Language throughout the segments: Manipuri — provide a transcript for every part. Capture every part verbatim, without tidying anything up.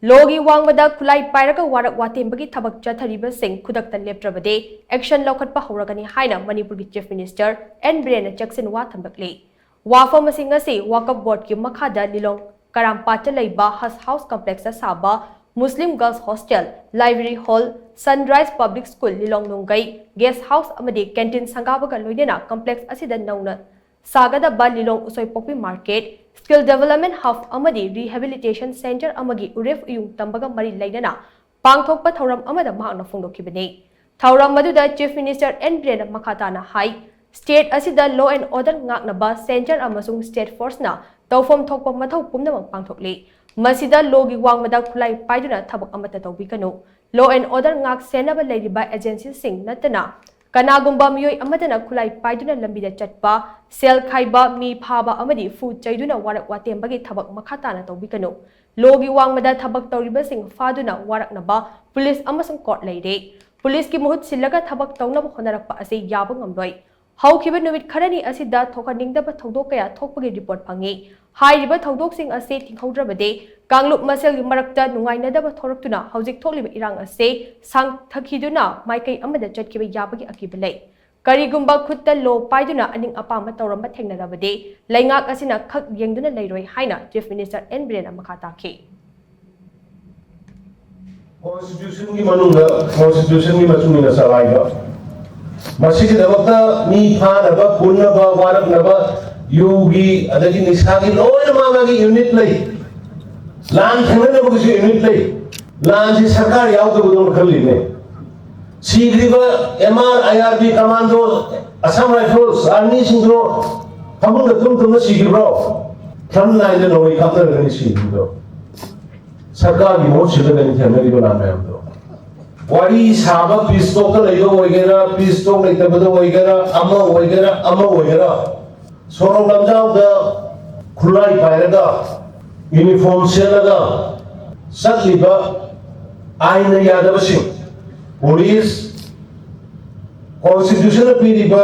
ꯂꯣꯒꯤ ꯋꯥꯡꯃꯗ ꯈꯨꯠꯂꯥꯏ ꯄꯥꯏꯔꯒ ꯋꯥꯔꯛ ꯋꯥꯇꯦꯝꯕꯒꯤ ꯊꯕꯛ ꯆꯠꯊꯔꯤꯕꯁꯤꯡ ꯈꯨꯗꯛꯇ ꯂꯦꯞꯇ꯭ꯔꯕꯗꯤ ꯑꯦꯛꯁꯟ ꯂꯧꯈꯠꯄ ꯍꯧꯔꯒꯅꯤ ꯍꯥꯏꯅ ꯃꯅꯤꯄꯨꯔꯒꯤ ꯆꯤꯐ ꯃꯤꯅꯤꯁꯇꯔ ꯑꯦꯟ ꯕꯤꯔꯦꯟꯅ ꯆꯦꯛꯁꯤꯟ ꯋꯥ ꯊꯝꯂꯛꯂꯤ꯫ ꯋꯥꯐꯝ ꯑꯁꯤ ꯉꯁꯤ ꯋꯥꯀꯞ ꯕꯣꯔꯗꯀꯤ ꯃꯈꯥꯗ ꯂꯤꯂꯣꯡ ꯀꯔꯥꯝꯄꯥꯠꯇ ꯂꯩꯕ ꯍꯖ ꯍꯥꯎꯁ ꯀꯝꯄ꯭ꯂꯦꯛꯁꯇ ꯁꯥꯕ Muslim girls hostel, library hall, sunrise public school Lilong ꯅꯣꯡꯒꯩ, ꯒꯦꯁ ꯍꯥꯎꯁ ꯑꯃꯗꯤ ꯀꯦꯟꯇꯤꯟ ꯁꯪꯒꯥꯕꯒ ꯂꯣꯏꯅꯅ ꯀꯝꯄ꯭ꯂꯦꯛꯁ ꯑꯁꯤꯗ ꯅꯧꯅ ꯁꯥꯒꯗꯕ Lilong Usoipokpi market, skill development hub ꯑꯃꯗꯤ ꯔꯤꯍꯦꯕꯤꯂꯤꯇꯦꯁꯟ ꯁꯦꯟꯇꯔ ꯑꯃꯒꯤ ꯎꯔꯦꯞ ꯎꯌꯨꯡ ꯇꯝꯕꯒ ꯃꯔꯤ ꯂꯩꯅꯅ ꯄꯥꯡꯊꯣꯛꯄ ꯊꯧꯔꯝ ꯑꯃꯗ ꯃꯍꯥꯛꯅ ꯐꯣꯡꯗꯣꯛꯈꯤꯕꯅꯤ꯫ ꯊꯧꯔꯝ ꯑꯗꯨꯗ ꯆꯤꯐ ꯃꯤꯅꯤꯁꯇꯔ ꯑꯦꯟ ꯕꯤꯔꯦꯟꯅ ꯃꯈꯥ ꯇꯥꯅ ꯍꯥꯏ, ꯁ꯭ꯇꯦꯠ ꯑꯁꯤꯗ ꯂꯣ ꯑꯦꯟ ꯑꯣꯔꯗꯔ ꯉꯥꯛꯅꯕ ꯁꯦꯟꯇꯔ ꯑꯃꯁꯨꯡ ꯁ꯭ꯇꯦꯠ ꯐꯣꯔꯁꯅ ꯇꯧꯐꯝ ꯊꯣꯛꯄ ꯃꯊꯧ ꯄꯨꯝꯅꯃꯛ ꯄꯥꯡꯊꯣꯛꯂꯤ꯫ ꯃꯁꯤꯗ ꯂꯣꯒꯤ ꯋꯥꯡꯃꯗ ꯈꯨꯠꯂꯥꯏ ꯄꯥꯏꯗꯨꯅ ꯊꯕꯛ ꯑꯃꯠꯇ ꯇꯧꯕꯤꯒꯅꯨ꯫ ꯂꯣ ꯑꯦꯟ ꯑꯣꯔꯗꯔ ꯉꯥꯛ ꯁꯦꯟꯅꯕ ꯂꯩꯔꯤꯕ ꯑꯦꯖꯦꯟꯁꯤꯁꯤꯡ ꯅꯠꯇꯅ ꯀꯅꯥꯒꯨꯝꯕ ꯃꯤꯑꯣꯏ ꯑꯃꯠꯇꯅ ꯈꯨꯠꯂꯥꯏ ꯄꯥꯏꯗꯨꯅ ꯂꯝꯕꯤꯗ ꯆꯠꯄ, ꯁꯦꯜ ꯈꯥꯏꯕ, ꯃꯤ ꯐꯥꯕ ꯑꯃꯗꯤ ꯐꯨ ꯆꯩꯗꯨꯅ ꯋꯥꯔꯛ ꯋꯥꯇꯦꯝꯕꯒꯤ ꯊꯕꯛ ꯃꯈꯥ ꯇꯥꯅ ꯇꯧꯕꯤꯒꯅꯨ꯫ ꯂꯣꯒꯤ ꯋꯥꯡꯃꯗ ꯊꯕꯛ ꯇꯧꯔꯤꯕꯁꯤꯡ ꯐꯥꯗꯨꯅ ꯋꯥꯔꯛꯅꯕ ꯄꯨꯂꯤꯁ ꯑꯃꯁꯨꯡ ꯀꯣꯔꯠ ꯂꯩꯔꯦ꯫ ꯄꯨꯂꯤꯁꯀꯤ ꯃꯍꯨꯠ ꯁꯤꯜꯂꯒ ꯊꯕꯛ ꯇꯧꯅꯕ ꯍꯣꯠꯅꯔꯛꯄ ꯑꯁꯤ ꯌꯥꯕ ꯉꯝꯂꯣꯏ꯫ ꯍꯧꯈꯤꯕ ꯅꯨꯃꯤꯠ ꯈꯔꯅꯤ ꯑꯁꯤꯗ ꯊꯣꯛꯍꯟꯅꯤꯡꯗꯕ ꯊꯧꯗꯣꯛ ꯀꯌꯥ ꯊꯣꯛꯄꯒꯤ ꯔꯤꯄꯣꯔꯠ ꯐꯪꯏ꯫ ꯍꯥꯏꯔꯤꯕ ꯊꯧꯗꯣꯛꯁꯤꯡ ꯑꯁꯤ ꯊꯤꯡꯍꯧꯗ꯭ꯔꯕꯗꯤ ꯀꯥꯡꯂꯨꯞ ꯃꯁꯦꯜꯒꯤ ꯃꯔꯛꯇ ꯅꯨꯡꯉꯥꯏꯅꯗꯕ ꯊꯣꯔꯛꯇꯨꯅ ꯍꯧꯖꯤꯛ ꯊꯣꯛꯂꯤꯕ ꯏꯔꯥꯡ ꯑꯁꯤ ꯁꯥꯡꯊꯈꯤꯗꯨꯅ ꯃꯥꯏꯀꯩ ꯑꯃꯗ ꯆꯠꯈꯤꯕ ꯌꯥꯕꯒꯤ ꯑꯀꯤꯕ ꯂꯩ꯫ ꯀꯔꯤꯒꯨꯝꯕ ꯈꯨꯠꯇ ꯂꯣ ꯄꯥꯏꯗꯨꯅ ꯑꯅꯤꯡ ꯑꯄꯥꯝꯕ ꯇꯧꯔꯝꯕ ꯊꯦꯡꯅꯔꯕꯗꯤ ꯂꯩꯉꯥꯛ ꯑꯁꯤꯅ ꯈꯛ ꯌꯦꯡꯗꯨꯅ ꯂꯩꯔꯣꯏ ꯍꯥꯏꯅ ꯆꯤꯐ ꯃꯤꯅꯤꯁꯇꯔ ꯑꯦꯟ ꯕꯤꯔꯦꯟꯅ ꯃꯈꯥ ꯇꯥꯈꯤ꯫ ꯀꯣꯟꯁꯇꯤꯇ꯭ꯌꯨꯁꯟꯒꯤ ꯃꯅꯨꯡꯗ ꯀꯣꯟꯁꯇꯤꯇ꯭ꯌꯨꯁꯟꯒꯤ ꯃꯇꯨꯡ ꯏꯟꯅ ꯆꯂꯥꯏꯕ, ꯃꯁꯤꯒꯤꯗꯃꯛꯇ ꯃꯤ ꯐꯥꯅꯕ, ꯄꯨꯟꯅꯕ, ꯋꯥꯔꯛꯅꯕ, ꯌꯨꯒꯤ ꯑꯗꯒꯤ ꯅꯤꯁꯥꯒꯤ ꯂꯣꯏꯅ ꯃꯥ ꯃꯥꯒꯤ ꯌꯨꯅꯤꯠ ꯂꯩ꯫ ꯂꯥꯟ ꯊꯦꯡꯅꯅꯕꯒꯤꯁꯨ ꯌꯨꯅꯤꯠ ꯂꯩ꯫ ꯂꯥꯟꯁꯤ ꯁꯔꯀꯥꯔ ꯌꯥꯎꯗꯕꯗꯧꯅ ꯈꯜꯂꯤꯅꯦ꯫ ꯁꯤꯈ꯭ꯔꯤꯕ M R, I R B, commando, Assam rifles, ꯑꯥꯔꯃꯤꯁꯤꯡꯗꯣ ꯐꯃꯨꯡꯗ ꯇꯨꯝ ꯇꯨꯝꯅ ꯁꯤꯈꯤꯕ꯭ꯔꯣ? ꯐ꯭ꯔꯟ ꯂꯥꯏꯟꯗ ꯅꯣꯡꯃꯩ ꯀꯥꯞꯅꯔꯒꯅꯤ ꯁꯤꯈꯤꯕꯗꯣ꯫ ꯁꯔꯀꯥꯔꯒꯤ ꯃꯍꯨꯠ ꯁꯤꯜꯂꯒꯅꯤ ꯊꯦꯡꯅꯔꯤꯕ ꯂꯥꯟ ꯃꯌꯥꯝꯗꯣ꯫ ꯋꯥꯔꯤ ꯁꯥꯕ ꯄꯤꯁ ꯇꯣꯛꯇ ꯂꯩꯕ ꯑꯣꯏꯒꯦꯔꯥ, ꯄꯤꯁ ꯇꯣꯛ ꯂꯩꯇꯕꯗ ꯑꯣꯏꯒꯦꯔꯥ, ꯑꯃ ꯑꯣꯏꯒꯦꯔꯥ, ꯑꯃ ꯑꯣꯏꯒꯦꯔꯥ, ꯁꯣꯔꯣꯛ ꯂꯝꯖꯥꯎꯗ ꯈꯨꯠꯂꯥꯏ ꯄꯥꯏꯔꯒ, ꯌꯨꯅꯤꯐꯣꯔꯝ ꯁꯦꯠꯂꯒ ꯆꯠꯂꯤꯕ ꯑꯥꯏꯟꯅ ꯌꯥꯗꯕꯁꯤꯡ, ꯄꯨꯂꯤꯁ, ꯀꯣꯟꯁꯇꯤꯇ꯭ꯌꯨꯁꯟꯅ ꯄꯤꯔꯤꯕ,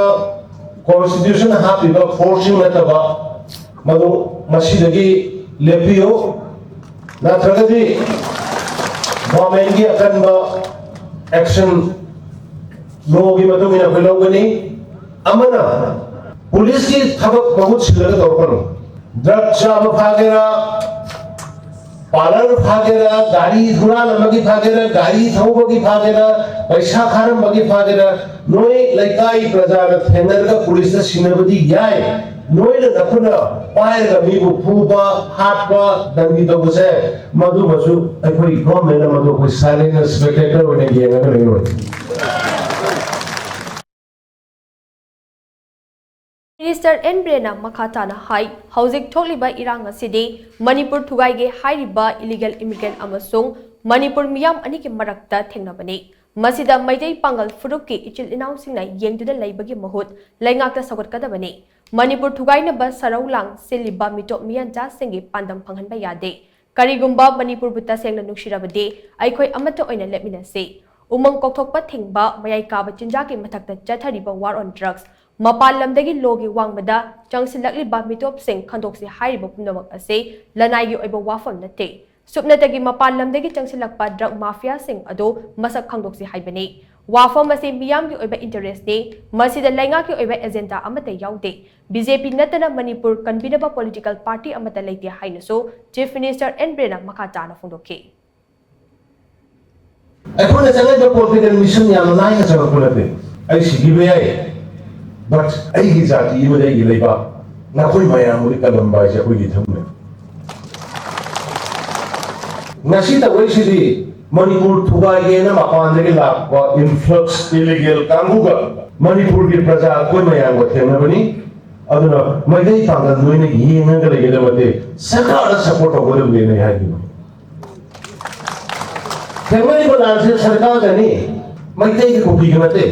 ꯀꯣꯟꯁꯇꯤꯇ꯭ꯌꯨꯁꯟꯅ ꯍꯥꯞꯄꯤꯕ ꯐꯣꯔꯁꯁꯤꯡ ꯅꯠꯇꯕ, ꯃꯗꯨ ꯃꯁꯤꯗꯒꯤ ꯂꯦꯞꯄꯤꯌꯨ꯫ ꯅꯠꯇ꯭ꯔꯒꯗꯤ ꯒꯣꯔꯃꯦꯟꯒꯤ ꯑꯀꯟꯕ ꯑꯦꯛꯁꯟ ꯂꯣꯒꯤ ꯃꯇꯨꯡ ꯏꯟꯅ ꯑꯩꯈꯣꯏ ꯂꯧꯒꯅꯤ꯫ ꯑꯃꯅ ꯄꯨꯂꯤꯁꯀꯤ ꯊꯕꯛ ꯃꯍꯨꯠ ꯁꯤꯜꯂꯒ ꯇꯧꯔꯛꯀꯅꯨ꯫ ꯗ꯭ꯔꯒ ꯆꯥꯕ ꯐꯥꯒꯦꯔꯥ, ꯄꯥꯔꯂꯔ ꯐꯥꯒꯦꯔꯥ, ꯒꯥꯔꯤ ꯍꯨꯔꯥꯟ ꯑꯃꯒꯤ ꯐꯥꯒꯦꯔꯥ, ꯒꯥꯔꯤ ꯊꯧꯕꯒꯤ ꯐꯥꯒꯦꯔꯥ, ꯄꯩꯁꯥ ꯈꯥꯔꯝꯕꯒꯤ ꯐꯥꯒꯦꯔꯥ, ꯅꯣꯏ ꯂꯩꯀꯥꯏ ꯄ꯭ꯔꯖꯥꯅ ꯊꯦꯡꯅꯔꯒ ꯄꯨꯂꯤꯁꯇ ꯁꯤꯟꯅꯕꯗꯤ ꯌꯥꯏ꯫ ꯅꯣꯏꯅ ꯅꯈꯨꯠꯅ ꯄꯥꯏꯔꯒ ꯃꯤꯕꯨ ꯐꯨꯕ, ꯍꯥꯠꯄ, ꯗꯟꯗꯤ ꯇꯧꯕꯁꯦ, ꯃꯗꯨꯃꯁꯨ ꯑꯩꯈꯣꯏ ꯒꯣꯔꯃꯦꯟꯅ ꯃꯗꯨ ꯑꯩꯈꯣꯏ ꯁꯥꯏꯂꯦꯟ ꯁ꯭ꯄꯦꯛꯇꯦꯇꯔ ꯑꯣꯏꯅ ꯌꯦꯡꯉꯒ ꯂꯩꯔꯣꯏ꯫ ꯃꯤꯅꯤꯁꯇꯔ ꯑꯦꯟ ꯕꯤꯔꯦꯟꯅ ꯃꯈꯥ ꯇꯥꯅ ꯍꯥꯏ, ꯍꯧꯖꯤꯛ ꯊꯣꯛꯂꯤꯕ ꯏꯔꯥꯡ ꯑꯁꯤꯗꯤ ꯃꯅꯤꯄꯨꯔ ꯊꯨꯒꯥꯏꯒꯦ ꯍꯥꯏꯔꯤꯕ ꯏꯂꯤꯒꯦꯜ ꯏꯃꯤꯒ꯭ꯔꯦꯟ ꯑꯃꯁꯨꯡ ꯃꯅꯤꯄꯨꯔ ꯃꯤꯌꯥꯝ ꯑꯅꯤꯒꯤ ꯃꯔꯛꯇ ꯊꯦꯡꯅꯕꯅꯤ꯫ ꯃꯁꯤꯗ ꯃꯩꯇꯩ ꯄꯥꯡꯒꯜ ꯐꯨꯔꯨꯞꯀꯤ ꯏꯆꯤꯜ ꯏꯅꯥꯎꯁꯤꯡꯅ ꯌꯦꯡꯗꯨꯅ ꯂꯩꯕꯒꯤ ꯃꯍꯨꯠ ꯂꯩꯉꯥꯛꯇ ꯁꯧꯒꯠꯀꯗꯕꯅꯤ꯫ ꯃꯅꯤꯄꯨꯔ ꯊꯨꯒꯥꯏꯅꯕ ꯁꯔꯧ ꯂꯥꯡ ꯁꯤꯜꯂꯤꯕ ꯃꯤꯇꯣꯞ ꯃꯤꯌꯥꯟꯆꯥꯁꯤꯡꯒꯤ ꯄꯥꯟꯗꯝ ꯐꯪꯍꯟꯕ ꯌꯥꯗꯦ꯫ ꯀꯔꯤꯒꯨꯝꯕ ꯃꯅꯤꯄꯨꯔꯕꯨ ꯇꯁꯦꯡꯅ ꯅꯨꯡꯁꯤꯔꯕꯗꯤ ꯑꯩꯈꯣꯏ ꯑꯃꯠꯇ ꯑꯣꯏꯅ ꯂꯦꯞꯃꯤꯟꯅꯁꯤ꯫ ꯎꯃꯪ ꯀꯣꯛꯊꯣꯛꯄ ꯊꯤꯡꯕ, ꯃꯌꯥꯏ ꯀꯥꯕ ꯆꯤꯟꯖꯥꯛꯀꯤ ꯃꯊꯛꯇ ꯆꯠꯊꯔꯤꯕ war on drugs, ꯃꯄꯥꯟ ꯂꯝꯗꯒꯤ ꯂꯣꯒꯤ ꯋꯥꯡꯃꯗ ꯆꯪꯁꯤꯜꯂꯛꯂꯤꯕ ꯃꯤꯇꯣꯞꯁꯤꯡ ꯈꯟꯗꯣꯛꯁꯤ ꯍꯥꯏꯔꯤꯕ ꯄꯨꯝꯅꯃꯛ ꯑꯁꯤ ꯂꯅꯥꯏꯒꯤ ꯑꯣꯏꯕ ꯋꯥꯐꯝ ꯅꯠꯇꯦ꯫ ꯁꯨꯞꯅꯇꯒꯤ ꯃꯄꯥꯟ ꯂꯝꯗꯒꯤ ꯆꯪꯁꯤꯜꯂꯛꯄ ꯗ꯭ꯔꯒ ꯃꯥꯐꯤꯌꯥꯁꯤꯡ ꯑꯗꯨ ꯃꯁꯛ ꯈꯪꯗꯣꯛꯁꯤ ꯍꯥꯏꯕꯅꯤ꯫ ꯋꯥꯐꯝ ꯑꯁꯤ ꯃꯤꯌꯥꯝꯒꯤ ꯑꯣꯏꯕ ꯏꯟꯇꯔꯦꯁꯅꯤ꯫ ꯃꯁꯤꯗ ꯂꯩꯉꯥꯛꯀꯤ ꯑꯣꯏꯕ ꯑꯦꯖꯦꯟꯗꯥ ꯑꯃꯠꯇ ꯌꯥꯎꯗꯦ꯫ ꯕꯤ ꯖꯦ ꯄꯤ ꯅꯠꯇꯅ ꯃꯅꯤꯄꯨꯔ ꯀꯟꯕꯤꯅꯕ ꯄꯣꯂꯤꯇꯤꯀꯦꯜ ꯄꯥꯔꯇꯤ ꯑꯃꯠꯇ ꯂꯩꯇꯦ ꯍꯥꯏꯅꯁꯨ ꯆꯤꯐ ꯃꯤꯅꯤꯁꯇꯔ ꯑꯦꯟ ꯕꯤꯔꯦꯟꯅ ꯃꯈꯥ ꯇꯥꯅ ꯐꯣꯡꯗꯣꯛꯈꯤ꯫ ꯑꯩꯈꯣꯏꯅ ꯆꯪꯉꯛꯏꯕ ꯄꯣꯂꯤꯇꯤꯀꯦꯜ ꯃꯤꯁꯟ ꯌꯥꯝꯅ ꯂꯥꯏꯅ ꯆꯪꯉꯛꯄ ꯅꯠꯇꯦ꯫ ꯑꯩ ꯁꯤꯈꯤꯕ ꯌꯥꯏ, but ꯑꯩꯒꯤ ꯖꯥꯇꯤ ꯑꯃꯗꯤ ꯑꯩꯒꯤ ꯂꯩꯕꯥꯛ, ꯅꯈꯣꯏ ꯃꯌꯥꯝꯕꯨꯗꯤ ꯀꯜꯂꯝꯕ ꯍꯥꯏꯁꯦ ꯑꯩꯈꯣꯏꯒꯤ ꯏꯊꯧꯅꯦ꯫ ꯉꯁꯤ ꯇꯧꯔꯛꯏꯁꯤꯗꯤ ꯃꯅꯤꯄꯨꯔ ꯊꯨꯒꯥꯏꯒꯦꯅ ꯃꯄꯥꯟꯗꯒꯤ ꯂꯥꯛꯄ ꯏꯟꯐ꯭ꯂꯛꯁ ꯏꯂꯤꯒꯦꯜ ꯀꯥꯡꯕꯨꯒ ꯃꯅꯤꯄꯨꯔꯒꯤ ꯄ꯭ꯔꯖꯥ ꯑꯩꯈꯣꯏ ꯃꯌꯥꯝꯒ ꯊꯦꯡꯅꯕꯅꯤ꯫ ꯑꯗꯨꯅ ꯃꯩꯇꯩ ꯄꯥꯡꯒꯜ ꯅꯣꯏꯅ ꯌꯦꯡꯉꯒ ꯂꯩꯒꯗꯕ ꯅꯠꯇꯦ, ꯁꯔꯀꯥꯔꯗ ꯁꯄꯣꯔꯠ ꯇꯧꯒꯗꯕꯅꯦꯅ ꯑꯩ ꯍꯥꯏꯅꯤꯡꯕ꯫ ꯊꯦꯡꯅꯔꯤꯕ ꯂꯥꯟꯁꯦ ꯁꯔꯀꯥꯔꯒꯅꯤ, ꯃꯩꯇꯩꯒꯤ ꯀꯨꯀꯤꯒ ꯅꯠꯇꯦ꯫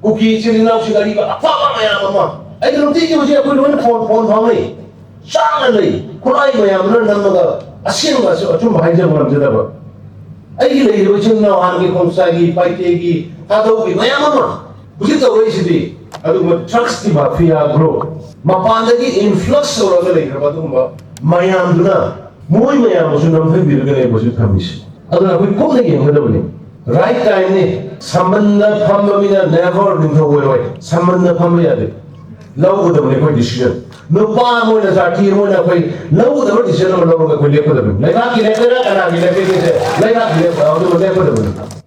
ꯀꯨꯀꯤ ꯏꯆꯤꯜ ꯏꯅꯥꯎꯁꯤꯡ ꯑꯔꯤꯕ ꯑꯐꯕ ꯃꯌꯥꯝ ꯑꯃ ꯑꯩꯅ ꯅꯨꯡꯇꯤꯒꯤ ꯍꯧꯖꯤꯛ ꯑꯩꯈꯣꯏ ꯂꯣꯏꯅ ꯐꯣꯟ ꯐꯣꯟ ꯐꯥꯎꯅꯩ, ꯆꯥꯛꯅ ꯂꯩ, ꯈꯨꯠꯂꯥꯏ ꯃꯌꯥꯝꯗꯨꯅ ꯅꯝꯃꯒ ꯑꯁꯦꯡꯕ ꯑꯆꯨꯝꯕ ꯍꯥꯏꯖꯕ ꯉꯝꯖꯗꯕ꯫ ꯑꯩꯒꯤ ꯂꯩꯔꯤꯕ ꯏꯆꯤꯜ ꯏꯅꯥꯎ ꯍꯥꯟꯅꯒꯤ ꯈꯣꯡꯁꯥꯏꯒꯤ, ꯄꯥꯏꯇꯦꯒꯤ, ꯊꯥꯗꯧꯒꯤ ꯃꯌꯥꯝ ꯑꯃ ꯍꯧꯖꯤꯛ ꯇꯧꯔꯛꯏꯁꯤꯗꯤ ꯑꯗꯨꯒꯨꯝꯕ ꯗ꯭ꯔꯒꯁꯀꯤ ꯃꯥꯐꯤꯌꯥ ꯒ꯭ꯔꯨꯞ, ꯃꯄꯥꯟꯗꯒꯤ ꯏꯟꯐ꯭ꯂꯛꯁ ꯇꯧꯔꯒ ꯂꯩꯈ꯭ꯔꯕ ꯑꯗꯨꯒꯨꯝꯕ ꯃꯌꯥꯝꯗꯨꯅ ꯃꯣꯏ ꯃꯌꯥꯝ ꯑꯃꯁꯨ ꯅꯝꯊꯕꯤꯔꯒꯅꯦꯕ ꯍꯧꯖꯤꯛ ꯊꯝꯃꯤꯁꯦ꯫ ꯑꯗꯨꯅ ꯑꯩꯈꯣꯏ ꯀꯨꯞꯅ ꯌꯦꯡꯒꯗꯕꯅꯤ꯫ Right time ꯅꯤ꯫ ꯁꯝꯕꯟꯗ ꯐꯝꯕ ꯃꯤꯅ never ꯅꯤꯡꯊꯧ ꯑꯣꯏꯔꯣꯏ꯫ ꯁꯝꯕꯟꯗ ꯐꯝꯕ ꯌꯥꯗꯦ꯫ ꯂꯧꯒꯗꯕꯅꯤ ꯑꯩꯈꯣꯏ decision꯫ ꯅꯨꯄꯥ ꯑꯃ ꯑꯣꯏꯅ, ꯖꯥꯇꯤ ꯑꯃ ꯑꯣꯏꯅ ꯑꯩꯈꯣꯏ ꯂꯧꯒꯗꯕ decision ꯑꯃ ꯂꯧꯔꯒ ꯑꯩꯈꯣꯏ ꯂꯦꯞꯀꯗꯕꯅꯤ꯫ ꯂꯩꯕꯥꯛꯀꯤ ꯂꯦꯞꯀꯗ꯭ꯔꯥ, ꯀꯅꯥꯒꯤ ꯂꯦꯞꯀꯗꯒꯦ? ꯂꯩꯕꯥꯛꯀꯤ ꯂꯦꯞ-, ꯑꯗꯨꯒ ꯂꯦꯞꯀꯗꯕꯅꯤ꯫